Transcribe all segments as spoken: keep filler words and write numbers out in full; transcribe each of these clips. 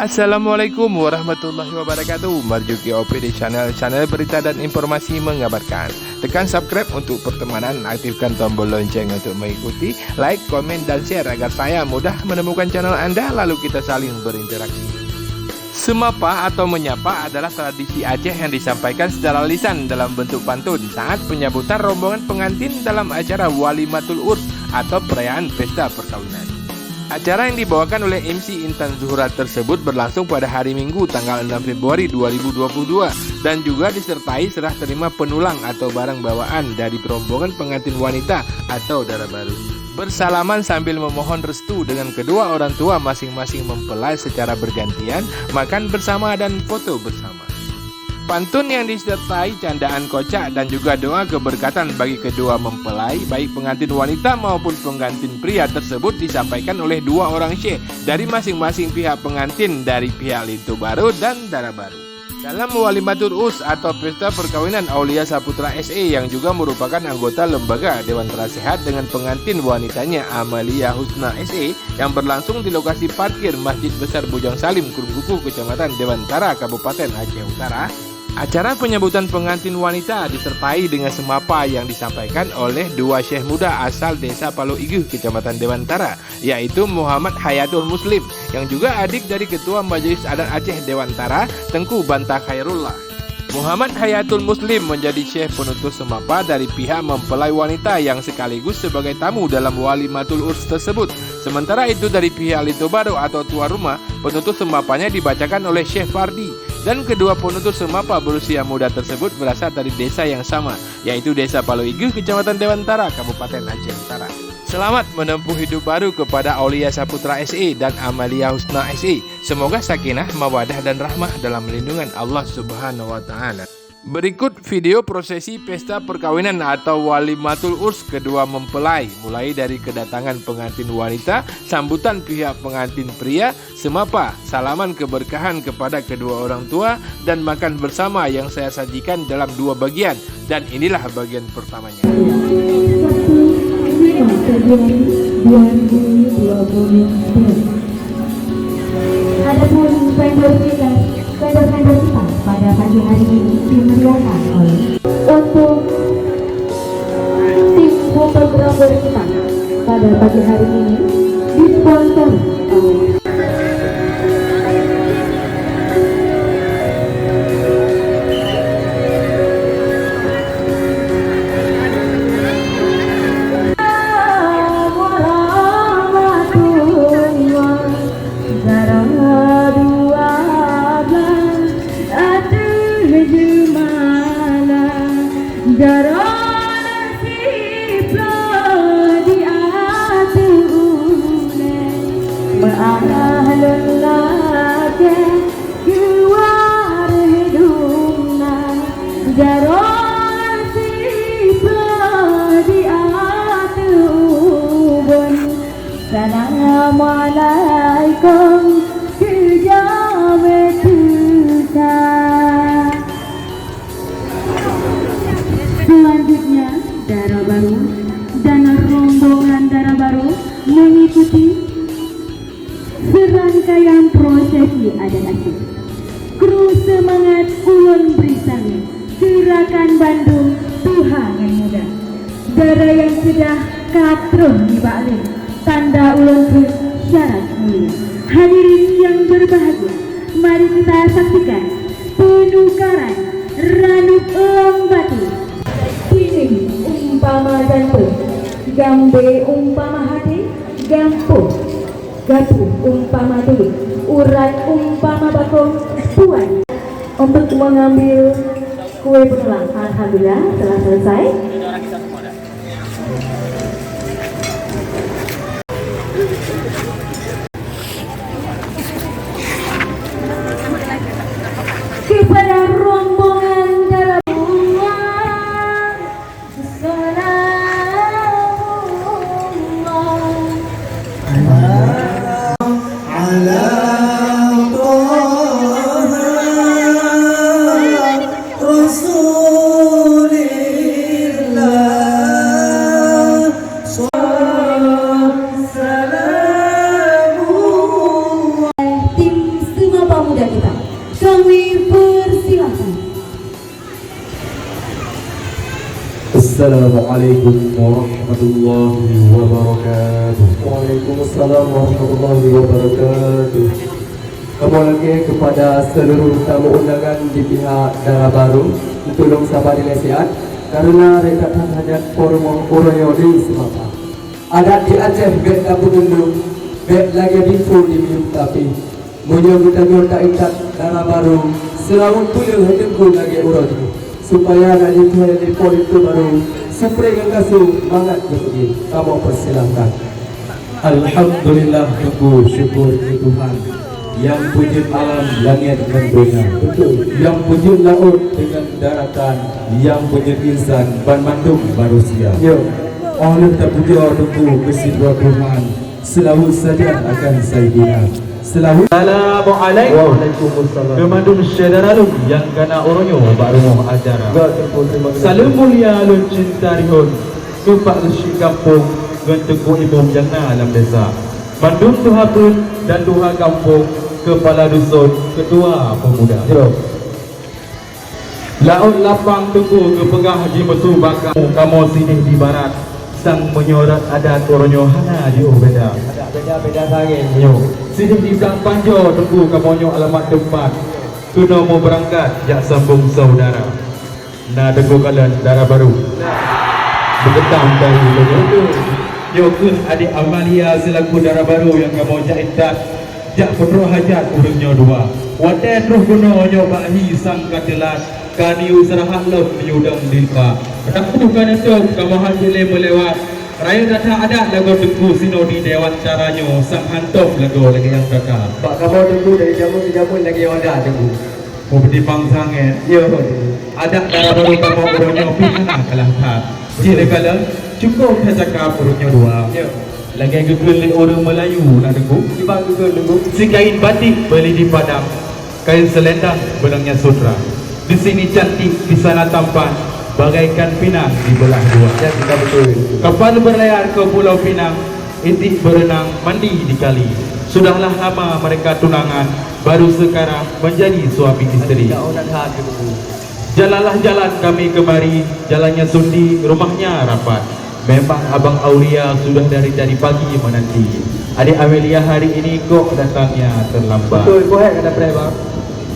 Assalamualaikum warahmatullahi wabarakatuh. Marzuki O P di channel, channel berita dan informasi mengabarkan. Tekan subscribe untuk pertemanan, aktifkan tombol lonceng untuk mengikuti, like, komen, dan share agar saya mudah menemukan channel Anda, lalu kita saling berinteraksi. Seumapa atau menyapa adalah tradisi Aceh yang disampaikan secara lisan dalam bentuk pantun saat penyambutan rombongan pengantin dalam acara walimatul urs atau perayaan pesta perkawinan. Acara yang dibawakan oleh M C Intan Zuhra tersebut berlangsung pada hari Minggu tanggal enam Februari dua ribu dua puluh dua dan juga disertai serah terima penulang atau barang bawaan dari rombongan pengantin wanita atau dara baru. Bersalaman sambil memohon restu dengan kedua orang tua masing-masing mempelai secara bergantian, makan bersama dan foto bersama. Pantun yang disertai candaan kocak dan juga doa keberkatan bagi kedua mempelai, baik pengantin wanita maupun pengantin pria tersebut disampaikan oleh dua orang syekh dari masing-masing pihak pengantin dari pihak linto baru dan dara baru. Dalam walimatul urs atau pesta perkawinan Aulia Saputra S E yang juga merupakan anggota lembaga Dewan Penasehat dengan pengantin wanitanya Amalia Husna S E yang berlangsung di lokasi parkir Masjid Besar Bujang Salim, Krueng Kukuh, Kecamatan Dewan Tara, Kabupaten Aceh Utara, acara penyambutan pengantin wanita disertai dengan seumapa yang disampaikan oleh dua syekh muda asal Desa Paloh Igeuh, Kecamatan Dewan Tara, yaitu Muhammad Hayatul Muslim yang juga adik dari Ketua Majelis Adat Aceh Dewan Tara, Tengku Banta Khairullah. Muhammad Hayatul Muslim menjadi syekh penutup seumapa dari pihak mempelai wanita yang sekaligus sebagai tamu dalam walimatul urs tersebut. Sementara itu, dari pihak linto baru atau tuan rumah, penutup seumapanya dibacakan oleh Syekh Fardi, dan kedua penutup seumapa berusia muda tersebut berasal dari desa yang sama, yaitu Desa Paloh Igeuh, Kecamatan Dewan Tara, Kabupaten Aceh Utara. Selamat menempuh hidup baru kepada Aulia Saputra S E dan Amalia Husna S E. Semoga sakinah, mawadah, dan rahmah dalam lindungan Allah Subhanahu wa Ta'ala. Berikut video prosesi pesta perkawinan atau walimatul urs kedua mempelai, mulai dari kedatangan pengantin wanita, sambutan pihak pengantin pria, seumapa, salaman keberkahan kepada kedua orang tua, dan makan bersama yang saya sajikan dalam dua bagian. Dan inilah bagian pertamanya. Satu, lima Februari dua ribu dua puluh dua. Adapun vendor kita, vendor-vendor kita pada pagi hari ini dimeriahkan oleh, untuk tim fotografer kita pada pagi hari ini disponsori oleh Jaroe dua blaih ateueh jeumala, jaroe siploh di ateueh ulèe. Meuarah lôn lakèe keu waréh dum na, jaroe siploh di ateueh ubon. Assalamualaikum, keu jaweueb teuka. Selanjutnya, dara baru dan rombongan dara baru mengikuti serangkaian prosesi adat Aceh. Kru seumangat ulôn bri saleuem, geurakan bandum tuha ngon muda. Dara nyang sudah ka troh nibak lé, tanda ulôn kheun syarat mulia. Hadirin yang berbahagia, mari kita saksikan penukaran ranup lom batu. Pineung umpama gantong, gambé umpama haté, gampông, gatu umpama tuleueng, urat umpama bakong, puan. Untuk mengambil kue penulang, alhamdulillah telah selesai. Kepada rombongan dara Assalamualaikum warahmatullahi wabarakatuh. Waalaikumsalam warahmatullahi wabarakatuh. Kamoe lakée keupada seuluruh tamu undangan di pihak dara barô, tulông saba dilée siat, kareuna rhot that hajat po rumoh uroe nyoe di seumapa. Adat di Aceh bék tapeutundong, bék lagée bintu di miyueb tapi. Meunyoe geutanyoe ta-intat dara barô, seulaweuet buleuen hai teungku lagée uroe jih, supaya na jiteuhée lé po linto barô, sipreh ngon kasô mangat geupeugét. Kamoe peusilahkan. Alhamdulillah, teungku syukur keu Tuhan, nyang peujeuet alam langét ngon donya, nyang peujeuet laôt deungon daratan, nyang peujeuet insan banmandum manusia. Yo. Óh lheueh tapujoe teungku keu sidroe Tuhan, seulaweuet sajan akan Saidina. Seulaweuet. Assalamualaikum. Waalaikumsalam. Keu mandum syedara lôn nyang ka na uroe nyoe bak rumoh acara. Enggak, teungku, terima kasih. Saleuem mulia lôn cinta rihon keu Pak Geuchik Gampông ngon teungku imum nyang na lam desa. Mandum tuha peuet dan tuha gampông, keupala duson, keutua peumuda. Yo. Laôt lapang teungku geupeugah jimeusu baka. Kamoe sideh di barat, sang meunyoe rot adat uroe nyoe hana jiôh beda. Adak beda-beda sagai. Nyoe, sideh di Blang Panjoe teungku kamoe nyoe alamat teumpat. Keunoe meubeurangkat jak sambông saudara. Na teungku kalon dara barô. Beukeutang dari donya. Nyoe kheueh adék Amalia seulaku dara barô nyang kamoe jak intat, jak peutroh hajat ureueng nyoe dua. Watée troh keunoe nyoe bak hi sang ka teulat, ka neuyue seurahat lom neuyue dong dipa. Tapi bukan untuk kamoe hana lé meulewat. Rayeuk that adat lagoe teungku sinoe di Dewantara nyoe sang hantom lagoe lagée nyang ka ka. Bak kamoe teungku dari jameun keu jameun lagée nyang adat teungku. Meubeuti bangsa ngen, yo, adat dara barô kamoe uroe nyoe pih hana kalah that. Cit lé kalon, cukôp that cakap uroe nyoe dua. Yo. Lagée geukheun lé ureueng Meulayu na teungku. Kiban geukheun teungku. Si kain batik beuli di Padang, kain selendang benangnya sutra. Di sini cantik, di sana tampan, bagaikan pinang dibeulah dua. Ya, kita betul. Kapal berlayar ke Pulau Pinang, itik berenang, mandi di kali. Sudahlah lama mereka tunangan, baru sekarang menjadi suami isteri. Jalanlah jalan kami kemari, jalannya sunyi, rumahnya rapat. Memang Abang Aulia sudah dari tadi pagi menanti. Adik Amelia hari ini kok datangnya terlambat. Betul, kok hai kata prai, Bang?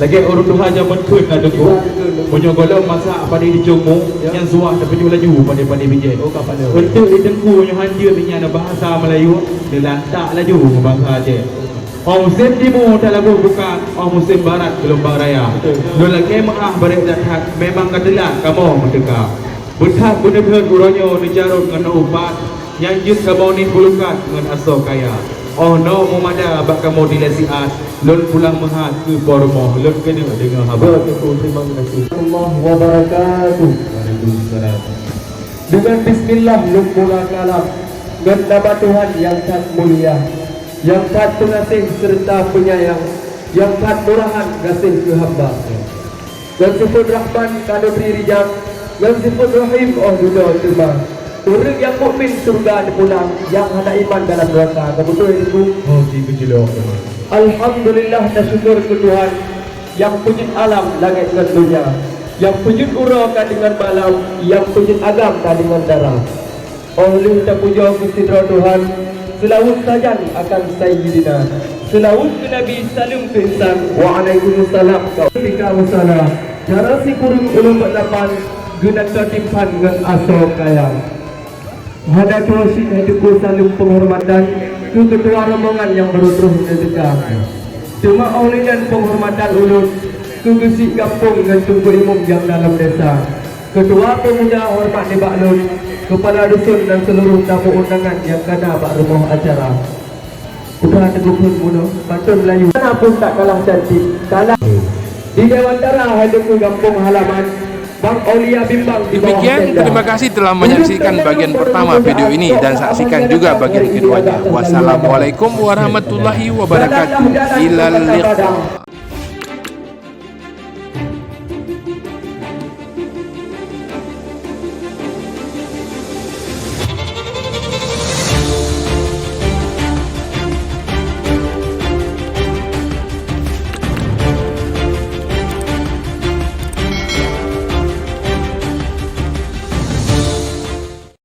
Lagée ureueng tuha jameun kheun na teungku. Iya, betul, betul. Meunyoe gohlom masak padé di cong mu, ya, nyan suah tapeujeuet laju padé-padé bijéh. Oh, ka padé. Eunteuk di teungku nyoe hanjeuet nyan bahasa Meulayu, neulantak laju ngon bahasa Aceh. Óh musém timu talagoe buka, óh musém barat geulumbang raya. Betul. Lôn lakée meuáh barét that-that, memang ka teulat kamoe meuteuka. Beuthat beuneubeut uroe nyoe neucarông ngon upat, nyang jeuet kamoe niet bulukat ngon asoe kaya. Óh noe meumada bak kamoe dilée siat, lôn pulang meuhat keu po rumoh, lôn keuneuk deungoe haba. Betul, terima kasih. Warahmatullahi wabarakatuh. Waalaikumsalam. Deungon bismillah lôn mula kalam, ngon nama Tuhan nyang that mulia, nyang that peungaséh seureuta peunyayang, nyang that murahan gaséh keu hamba. Ngon sifeut Rahman ka neubri rijang, ngon sifeut Rahim óh dudoe teuma. Ureueng nyang mukmin syeuruga neupulang, nyang hana iman dalam neuraka. Ka beutôi teungku? Oh, si beujeuloe teuma. Alhamdulillah, tasyukur keu Tuhan nyang peujeuet alam langét ngon donya, nyang peujeuet uroe ka deungon malam, nyang peujeuet agam ka deungon dara. Óh lheueh tapujoe keu sidroe Tuhan, seulaweuet sajan akan Sayyidina, seulaweuet keu Nabi, saleuem keu insan. Waalaikumsalam. Ka tika musala, cara sikureueng ulôn bak lapan, geunan ka timphan ngon asoe kaya. Hana tuwoe cit hai teungku saleuem peunghormatan keu keutua rombongan nyang barô troh neuteuka. Teuma óh lheueh nyan peunghormatan ulôn keu geuchik gampông ngon teungku imum nyang na lam desa. Keutua peumuda horeumat nibak lôn, keupala duson dan seuluruh tamu undangan nyang ka na bak rumoh acara. Peugah teungku phon bunoe, pantôn Meulayu. Mana pun tak kalah cantik, kalah. Di Dewantara hai teungku gampông halaman, Bang Aulia bimbang di bawah tenda. Demikian, terima kasih telah menyaksikan bagian pertama video ini dan saksikan juga bagian keduanya. Wassalamualaikum warahmatullahi wabarakatuh. Ilal liqa.